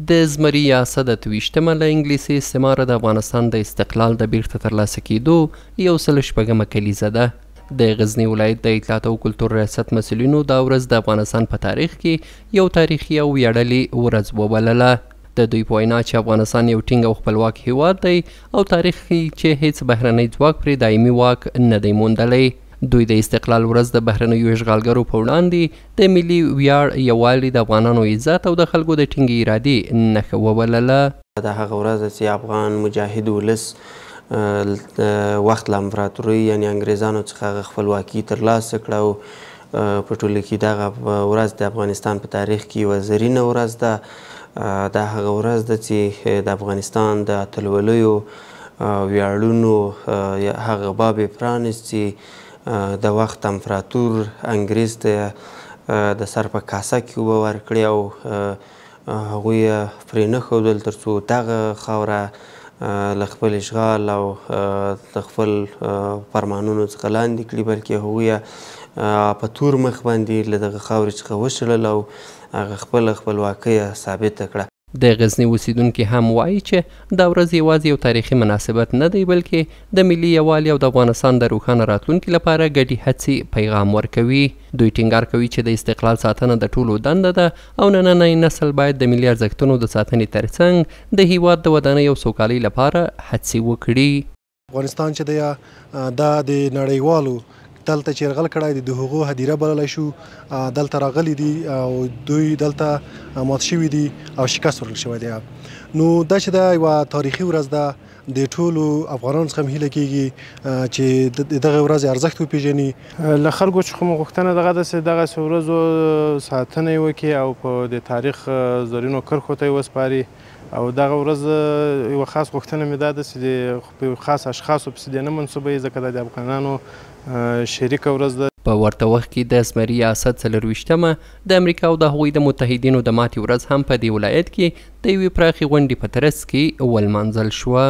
د زمري یا اسد 28مه له انګلیسي استعماره د افغانستان د استقلال د بیرته ترلاسه کېدو 106مه کلیزه ده. د غزني ولایت د اطلاعات او کلتور ریاست مسؤلینو دا ورځ د افغانستان په تاریخ کې یو تاریخي او ویاړلې ورځ وبلله. د دوی په وینا چې افغانستان یو ټینګ او خپلواک هیواد دی او تاریخ ښيي چې هیڅ بهرنی ځواک پرې دایمي واک نه دی موندلی. دوی د استقلال ورځ د بهرنیو اشغالګرو په وړاندې د ملي ویاړ، یووالي، د افغانانو عزت او د خلکو د ټینګې ارادې نښه وبلله. دا هغه ورځ ده چې افغان مجاهد ولس وخت له امپراتورۍ یعنې انګریزانو څخه هغه خپلواکي ترلاسه کړه او په ټوله کې دغه ورځ د افغانستان په تاریخ کې یوه زرینه ورځ ده. دا هغه ورځ ده چې د افغانستان د اتلولیو ویاړونو هغه باب یې پرانیست چې د وخت امپراتور انګریز ته د سر په کاسه کې اوبه ورکړې او هغوی یې پرې نه ښودل ترڅو دغه خاوره له خپل اشغال او له خپل فرمانونو څخه لاندې کړي، بلکې هغوی په تور مخ باندې له دغه خاورې څخه وشړل او هغه خپله خپلواکۍ ثابته کړه. د غزني اوسېدونکي هم وایي چې دا ورځ یوازې یو تاریخي مناسبت نه دی، بلکې د ملي یووالي او د افغانستان د روښانه راتلونکي لپاره ګډې هڅې پیغام ورکوي. دوی ټینګار کوي چې د استقلال ساتنه د ټولو دنده ده او نننی نسل باید د ملي ارزښتونو د ساتنې ترڅنګ د هیواد د ودانۍ او سوکالۍ لپاره هڅې وکړي. افغانستان چې دی دا د نړیوالو دلته چې یرغل کړی دی د هغو هدیره بللی شو، دلته راغلي دي او دوی دلته مات شوي دي او شکست ورکړل شوی دی. نو دا چې دا یوه تاریخي ورځ ده، د ټولو افغانانو څخه هم هیله کیږي چې د دغه ورځې ارزښت وپیژني. له خلکو څخه مو غوښتنه دغه ده چې دغسې ورځو ساتنه یې وکړي او په د تاریخ زرینو کرښو ته یې وسپاري. او دغه ورځ یوه خاص غوښتنه مې دا ده چې د خاص اشخاصو پسې دې نه منسوبوي، ځکه دا د افغانانو شریکه ورځ ده. په ورته وخت کې د زمري یا اسد 24مه د امریکا او د هغوی د متحدینو د ماتې ورځ هم په دې ولایت کې د یوې پراخې غونډې په ترڅ کې ولمانځل شوه.